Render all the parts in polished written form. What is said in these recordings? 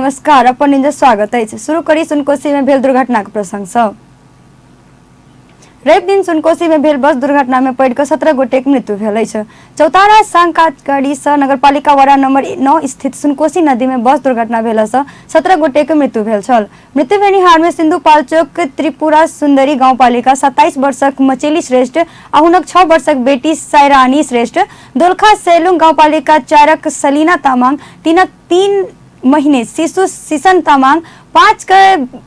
नमस्कार, अपन न्यूज स्वागत अछि। शुरू करी सुनकोशी में भेल दुर्घटनाक प्रसंग सँ। रवि दिन सुनकोशी में भेल बस दुर्घटना में पड़ि कऽ 17 गोटेक मृत्यु भेल अछि। चौतारा सांकागढ़ी सँ नगरपालिका वार्ड नंबर 9 स्थित सुनकोशी नदी में बस दुर्घटना भेला सँ 17 गोटेक मृत्यु भेल छल। मृत्यु भेनिहार में सिन्धुपाल्चोक त्रिपुरा सुन्दरी गाउँपालिका 27 वर्षक मचेली श्रेष्ठ आ हुनक 6 वर्षक बेटी साइरानी श्रेष्ठ, दोलखा सेलुङ गाउँपालिका 4 सलीना तामाङ, 3 3 महिने शिशु सिसन तामाङ, 5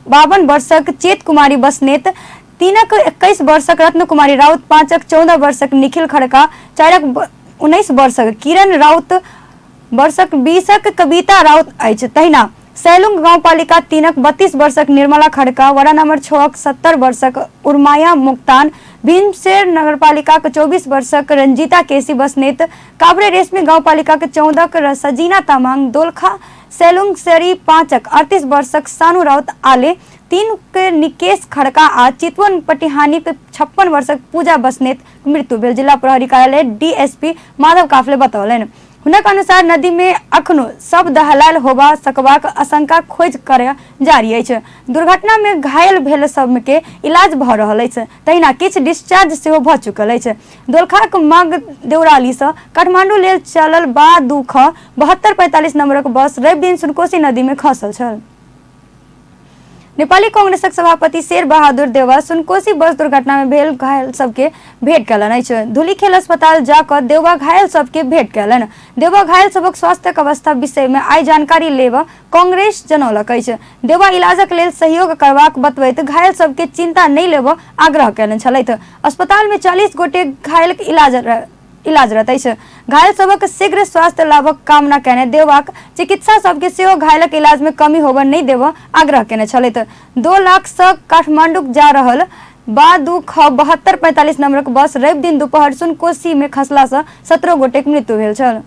52 वर्षक चेत कुमारी बस्नेत, 3 21 वर्षक रत्न कुमारी राउत, 5 14 वर्षक निखिल खड़का, 4 19 वर्षक किरण राउत, वर्षक 20 कविता राउत अछि। तहिना सैलुङ गाउँपालिका 3 32 वर्षक निर्मला खड़का, वडा नम्बर 6 70 वर्षक उर्माया मुक्तान, भीमसेर नगरपालिका 24 वर्षक रंजीता केसी बस्नेत, काभ्रे रेशमी गाउँपालिका 14 सजीना तामाङ, दोलखा सैलुङ सरी 5 38 वर्षक सानु राउत आले, 3 के निकेश खड़का आ चितवन पटिहानी 56 वर्षक पूजा बस्नेत मृत्यु भेल जिल्ला प्रहरी कार्यालय डीएसपी माधव काफले बतौलनि। हुनक अनुसार नदी में अखनो सब दहलायल होबा सकबाक आशंका खोज कर जारी अछि। दुर्घटना में घायल भेल सब के इलाज भ रहल अछि, तहिना किछु डिस्चार्ज सेहो भ चुकल अछि। दोलखाक मग देउराली सँ काठमांडू लेल चलल बा 2 ख 72 45 नंबरक बस रवि दिन सुनकोशी नदी में खसल छल। नेपाली कांग्रेसक सभापति शेर बहादुर देउवा सुनकोशी बस दुर्घटना में भेल घायल सबके भेंट कयलनि अछि। धुलीखेल अस्पताल जा कऽ देउवा घायल सबके भेंट कयलनि। देउवा घायल सबक स्वास्थ्यक अवस्था विषय में आइ जानकारी लेब कांग्रेस जनौलक अछि। देउवा इलाजक लेल सहयोग करबाक बतबैत घायल सबके चिंता नहि लेब आग्रह कयने छलथि। अस्पताल में 40 गोटे घायलक इलाजरत अछि। घायल सभक शीघ्र स्वास्थ्य लाभक कामना कयने देउवाक चिकित्सा सबके सेहो घायलक इलाज में कमी होबय नहि देबऽ आग्रह कयने छलथि। 2 लाख सँ काठमांडू जा रहल बा 2 ख 72 45 नंबरक बस रवि दिन दुपहर सुनकोशी में खसला सँ 17 गोटेक मृत्यु भेल छल।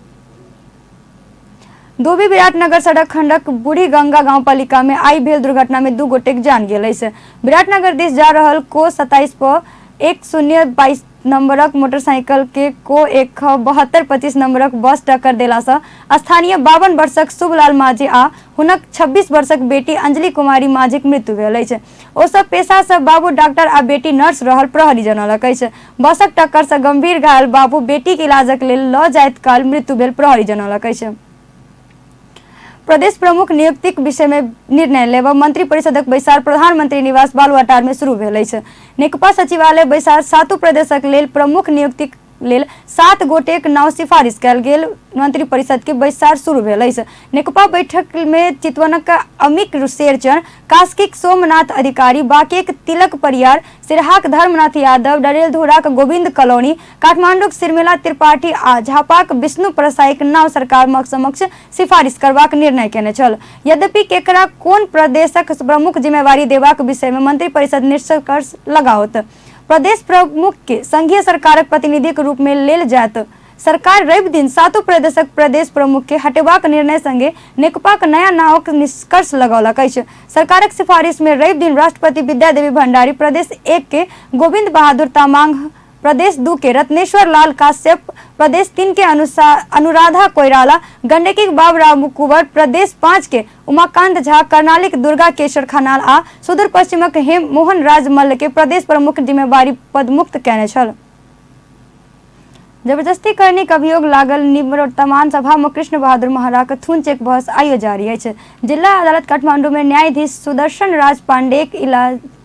धोबी विराटनगर सड़क खंडक बूढ़ी गंगा गाउँपालिका में आई भेल दुर्घटना में 2 गोटेक जान गेल अछि। विराटनगर दिस जा रहल को 27 पर 1022 नंबरक मोटरसाइकिल के को 1 ख 72 25 नंबरक बस टक्कर देला सँ स्थानीय 52 वर्षक शुभलाल माझी आ हुनक 26 वर्षक बेटी अंजलि कुमारी माझीक मृत्यु भेल अछि। ओ सब पेशा सँ बाबू डॉक्टर आ बेटी नर्स रहल प्रहरी जनौलक अछि। बसक टक्कर सँ गंभीर घायल बाबू बेटीक इलाजक लेल लऽ जाइत काल मृत्यु भेल प्रहरी जनौलक अछि। प्रदेश प्रमुख नियुक्तिक विषय में निर्णय लेब मंत्री परिषदक बैसार प्रधानमंत्री निवास बालुवाटार में शुरू भेल अछि। नेकपा सचिवालय बैसार 7 प्रदेशक लेल प्रमुख नियुक्तिक लेल 7 गोटेक नाव सिफारिश कयल गेल मंत्री परिषद के बैसार शुरू भेल अछि। नेकपा बैठक में चितवनक अमिक शेरचन, कास्कीक सोमनाथ अधिकारी, बाँकेक तिलक परियार, सिरहाक धर्मनाथ यादव, डडेलधुराक गोविंद कलौनी, काठमांडूक शर्मिला त्रिपाठी आ झापाक विष्णु प्रसाईक नाव सरकार समक्ष सिफारिश करबाक निर्णय केने छल। यद्यपि केकरा कोन प्रदेशक प्रमुख जिम्मेवारी देबाक विषय में मंत्री परिषद निष्कर्ष लगाओत। प्रदेश प्रमुख के संघीय सरकारक प्रतिनिधिक रूप में लेल जायत। सरकार रवि दिन 7 प्रदेशक प्रदेश प्रमुख के हटेबाक निर्णय संगे नेकपाक नया नावक निष्कर्ष लगौलक अछि। सरकारक सिफारिश में रवि दिन राष्ट्रपति विद्यादेवी भंडारी प्रदेश 1 के गोविंद बहादुर तामांग, प्रदेश 2 के रत्नेश्वर लाल काश्यप, प्रदेश 3 के अनुराधा कोइराला, गंडकी बाबूराम कुंवर, प्रदेश 5 के उमाकांत झा, कर्णालीक दुर्गा केशर खनाल आ सुदूर पश्चिमक हेम मोहन राज मल्ल के प्रदेश प्रमुख जिम्मेवारी पदमुक्त कयने छल। जबरदस्ती करने के अभियोग लागल निवर्तमान सभामुख कृष्ण बहादुर महराक थुन चेक बहस आइयो जारी अछि। जिला अदालत काठमांडू में न्यायाधीश सुदर्शन राज पांडेक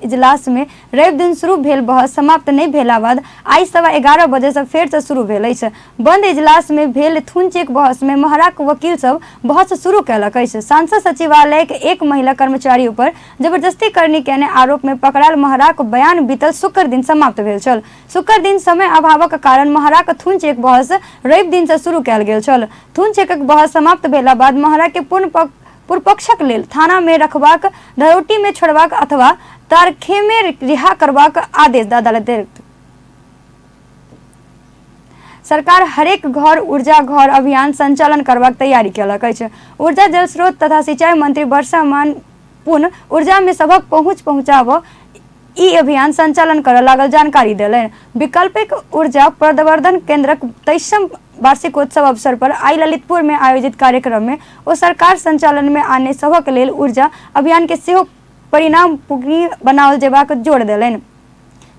इजलास में रवि दिन शुरू भेल बहस समाप्त नहि भेला बाद आइ 11:15 बजे से फेर से शुरू भेल अछि। बंद इजलास में भेल थुन चेक बहस में महराक वकील सब बहस शुरू कयलक अछि। सांसद सचिवालयक एक महिला कर्मचारी ऊपर जबरदस्ती करनी केने आरोप में पकड़ायल महराक बयान बीतल शुक्र दिन समाप्त भेल छल। शुक्र दिन समय अभावक कारण महराक थुन चेक बहस रवि दिन से शुरू कयल गेल छल। थुन चेकक बहस समाप्त भेला बाद महरा के पूर्वपक्षक लेल थाना में रखबाक, धरोटी में छोड़बाक अथवा तारखे में रिहा करबाक आदेश अदालत देलक। सरकार हरेक घर ऊर्जा घर अभियान संचालन करबाक तैयारी कयलक अछि। ऊर्जा जल स्रोत तथा सिंचाई मंत्री वर्षा मान पुन ऊर्जा में सभक पहुंच पहुंचाबऽ ई अभियान संचालन करऽ लागल जानकारी देलनि। वैकल्पिक ऊर्जा प्रवर्धन केंद्रक 23म वार्षिकोत्सव अवसर पर आइ ललितपुर में आयोजित कार्यक्रम में ओ सरकार संचालन में आने सभक लेल ऊर्जा अभियान के सेहो परिणाममुखी बनाओल जेबाक जोर देलनि।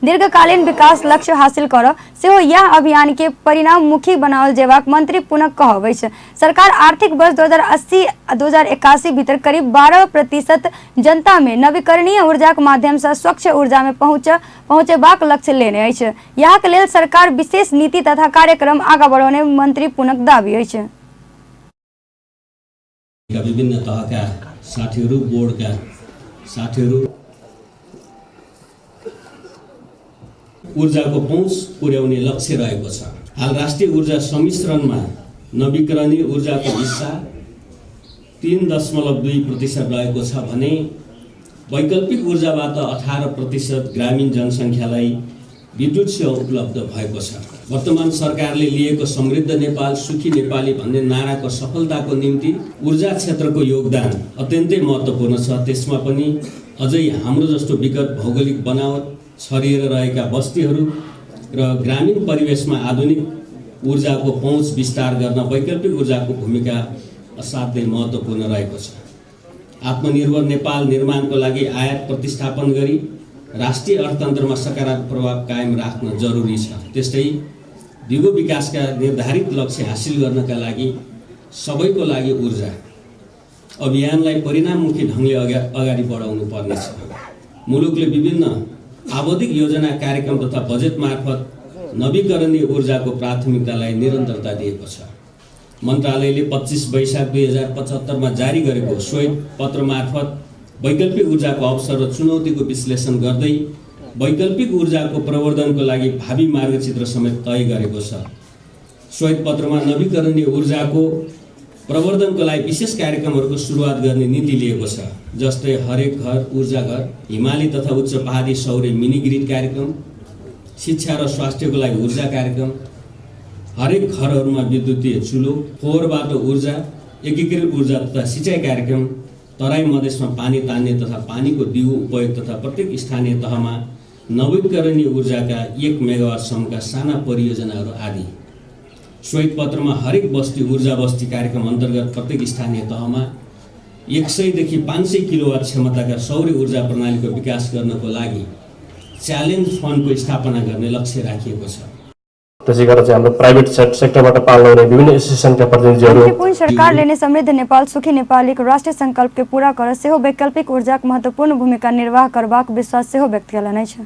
दीर्घकालीन विकास लक्ष्य हासिल करऽ सेहो यैह अभियान के परिणाममुखी बनाओल जेबाक मंत्री पुनः कहब अछि। सरकार आर्थिक वर्ष 2080 आ 2081 भीतर करीब 12% जनता मे नवीकरणीय ऊर्जाक माध्यम सँ स्वच्छ ऊर्जा मे पहुँचेबाक लक्ष्य लेने अछि। यहाक लेल सरकार विशेष नीति तथा कार्यक्रम आगाँ बढ़ौने मंत्री पुनक दावी अछि। का विभिन्न तहका साथीहरू, बोर्डका साथीहरू ऊर्जाको पहुँच पुर्याउने लक्ष्य रहेको छ। हाल राष्ट्रिय ऊर्जा सम्मिश्रणमा नवीकरणीय ऊर्जाको हिस्सा 3.2% रहेको छ भने वैकल्पिक ऊर्जाबाट 18% ग्रामीण जनसङ्ख्यालाई विद्युत सेवा उपलब्ध भएको छ। वर्तमान सरकारले लिएको समृद्ध नेपाल सुखी नेपाली भन्ने नाराको सफलताको निम्ति ऊर्जा क्षेत्रको योगदान अत्यन्तै महत्त्वपूर्ण छ। त्यसमा पनि अझै हाम्रो जस्तो विकट भौगोलिक बनावट, छरिएर रहेका बस्तीहरू र ग्रामीण परिवेशमा आधुनिक ऊर्जाको पहुँच विस्तार गर्न वैकल्पिक ऊर्जाको भूमिका असाध्यै महत्त्वपूर्ण रहेको छ। आत्मनिर्भर नेपाल निर्माणको लागि आयात प्रतिस्थापन गरी राष्ट्रिय अर्थतन्त्रमा सकारात्मक प्रभाव कायम राख्न जरुरी छ। त्यस्तै दिगो विकासका निर्धारित लक्ष्य हासिल गर्नका लागि सबैको लागि ऊर्जा अभियानलाई परिणाममुखी ढङ्गले अगाडि बढाउनु पर्नेछ। मुलुकले विभिन्न आवधिक योजना कार्यक्रम तथा बजेट मार्फत नवीकरणीय ऊर्जाको प्राथमिकतालाई निरन्तरता दिएको छ। मन्त्रालयले 25 वैशाख 2075 जारी गरेको श्वेत पत्र मार्फत वैकल्पिक ऊर्जाको अवसर र चुनौतीको विश्लेषण गर्दै वैकल्पिक ऊर्जाको प्रवर्धनको लागि भावी मार्गचित्र समेत तय गरेको छ। श्वेत पत्रमा नवीकरणीय ऊर्जाको प्रवर्धनको लागि विशेष कार्यक्रमहरूको सुरुवात गर्ने नीति लिएको छ, जस्तै हरेक घर ऊर्जा घर, हिमाली तथा उच्च पहाडी सौर्य मिनी ग्रिड कार्यक्रम, शिक्षा र स्वास्थ्यको लागि ऊर्जा कार्यक्रम, हरेक घरहरूमा विद्युतीय चुलो, फोहोरबाट ऊर्जा, एकीकृत ऊर्जा तथा सिँचाइ कार्यक्रम, तराई मधेसमा पानी तान्ने तथा पानीको दिगो उपयोग तथा प्रत्येक स्थानीय तहमा नवीकरणीय ऊर्जाका 1 मेगावाटसम्मका साना परियोजनाहरू आदि। श्वेत पत्रमा हरेक बस्ती ऊर्जा बस्ती कार्यक्रम अन्तर्गत प्रत्येक स्थानीय तहमा 100 देखि 500 किलोवाट क्षमताका सौर्य ऊर्जा प्रणालीको विकास गर्नको लागि च्यालेन्ज फन्डको स्थापना गर्ने लक्ष्य राखिएको छ। त्यसै गरेर चाहिँ हाम्रो प्राइभेट सेक्टरबाट पाल्न हुने विभिन्न एसोसिएसनका प्रतिनिधिहरू। शान्तिपूर्ण सरकार लेने समृद्ध नेपाल सुखी नेपालीक राष्ट्रिय संकल्प के पूरा करऽ सेहो वैकल्पिक ऊर्जाक महत्वपूर्ण भूमिका निर्वाह करबाक विश्वास सेहो व्यक्त कयलनि अछि।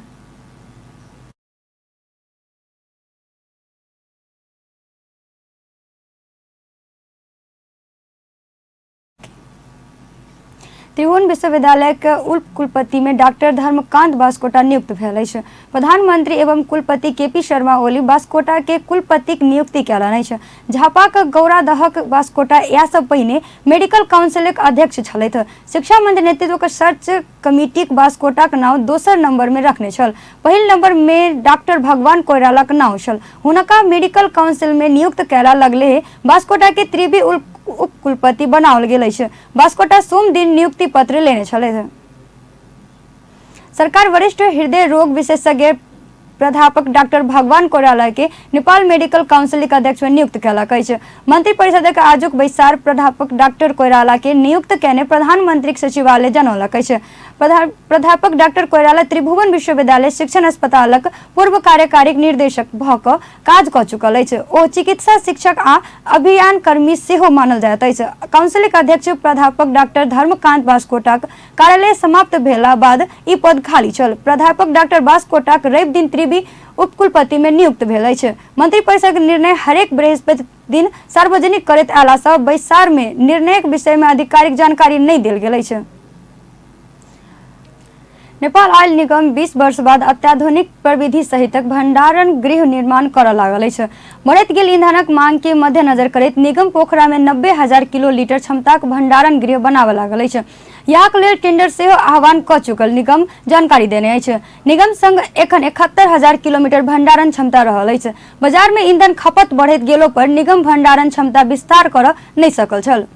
त्रिभुवन विश्वविद्यालय के उप कुलपति में डॉक्टर धर्मकांत बास्कोटा नियुक्त भेल अछि। प्रधानमंत्री एवं कुलपति केपी शर्मा ओली बास्कोटा के कुलपतिक नियुक्ति कयलनि अछि। झापाक गौरादहक बास्कोटा इएह सब पहिने मेडिकल काउंसिलक अध्यक्ष छलथि। शिक्षा मंत्री नेतृत्वक सर्च कमिटीक बास्कोटाक नाम दोसर नंबर में रखने छल। पहिल नंबर में डॉक्टर भगवान कोइरालाक नाम छल। हुनका मेडिकल काउंसिल में नियुक्त कयला लगले बास्कोटा के त्रिवी उपकुलपति बनाओल गेल अछि। बास्कोटा सोम दिन नियुक्ति पत्र लेने छलथि। सरकार वरिष्ठ हृदय रोग विशेषज्ञ प्राध्यापक डॉक्टर भगवान कोइराला के नेपाल मेडिकल काउंसिलक अध्यक्ष में नियुक्त कयलक अछि। मंत्री परिषदक आजुक बैसार प्राध्यापक डॉक्टर कोइराला के नियुक्त कयने प्रधानमंत्रीक सचिवालय जनौलक अछि। प्राध्यापक डॉक्टर कोइराला त्रिभुवन विश्वविद्यालय शिक्षण अस्पतालक पूर्व कार्यकारिक निर्देशक भऽ कऽ काज कऽ चुकल अछि। ओ चिकित्सा शिक्षक आ अभियानकर्मी सेहो मानल जाइत अछि। काउंसिलक अध्यक्ष प्राध्यापक डॉक्टर धर्मकांत बास्कोटाक कार्यालय समाप्त भेला बाद ई पद खाली छल। प्राध्यापक डॉक्टर बास्कोटाक रवि दिन त्रिवी उपकुलपति में नियुक्त भेल अछि। मंत्रिपरिषदक निर्णय हरेक बृहस्पति दिन सार्वजनिक करैत अयला सँ बैसार में निर्णयक विषय में आधिकारिक जानकारी नहि देल गेल अछि। नेपाल ऑयल निगम 20 वर्ष बाद अत्याधुनिक प्रविधि सहितक भंडारण गृह निर्माण करऽ लागल अछि। बढ़ैत गेल ईंधनक मांग के मद्देनजर करैत निगम पोखरा में 90,000 किलो लीटर क्षमताक भंडारण गृह बनाबऽ लागल अछि। यहाक लेल टेंडर सेहो आह्वान कऽ चुकल निगम जानकारी देने अछि। निगम संग एखन 71,000 किलोमीटर भंडारण क्षमता रहल अछि। बाजार में ईंधन खपत बढ़ैत गेलो पर निगम भंडारण क्षमता विस्तार करऽ नहि सकल छल।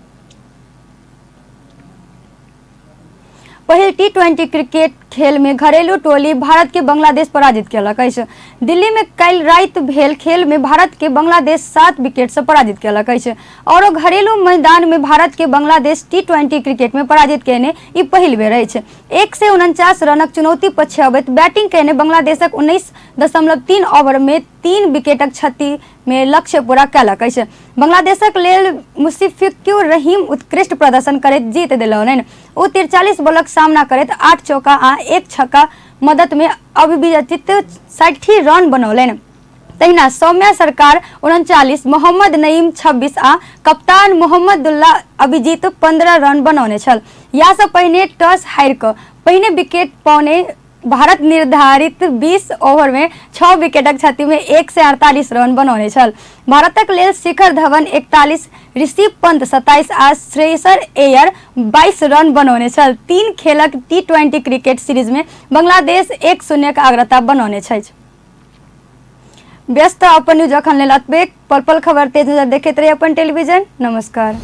पहिल टी20 क्रिकेट खेल में घरेलू टोली भारत के बांग्लादेश पराजित केलक अछि। दिल्ली में काल्हि राति भेल खेल में भारत के बांग्लादेश 7 विकेट से पराजित केलक अछि। औरो घरेलू मैदान में भारत के बांग्लादेश टी20 क्रिकेट में पराजित केने ई पहिल बेर अछि। 149 रनक चुनौती पछिअबैत बैटिंग केने बांग्लादेशक 19.3 ओवर में 3 विकेटक क्षति में लक्ष्य पूरा केलक अछि। बांग्लादेशक लेल मुशफिकुर रहीम उत्कृष्ट प्रदर्शन करैत जीत दिलौलनि। ओ 43 बॉलक सामना करैत 8 चौका आ 1 छक्का मदद में अविभाजित 60 रन बनौलनि। तहिना सौम्या सरकार 39, मोहम्मद नईम 26 आ कप्तान मोहम्मदुल्लाह अभिजीत 15 रन बनौने छल। या सँ पहिने टॉस हारि कऽ पहिने विकेट पौने भारत निर्धारित 20 ओवर में 6 विकेटक क्षति में 148 रन बनौने छल। भारतक लेल शिखर धवन 41, ऋषभ पंत 27 आ श्रेयस अय्यर 22 रन बनौने छल। 3 खेलक टी20 क्रिकेट सीरीज में बांग्लादेश 1-0 के अग्रता बनौने छै। व्यस्त अपन न्यूज अखन लेल अतबे। पल पल खबर तेज नजर देखैत रही अपन टेलीविजन। नमस्कार।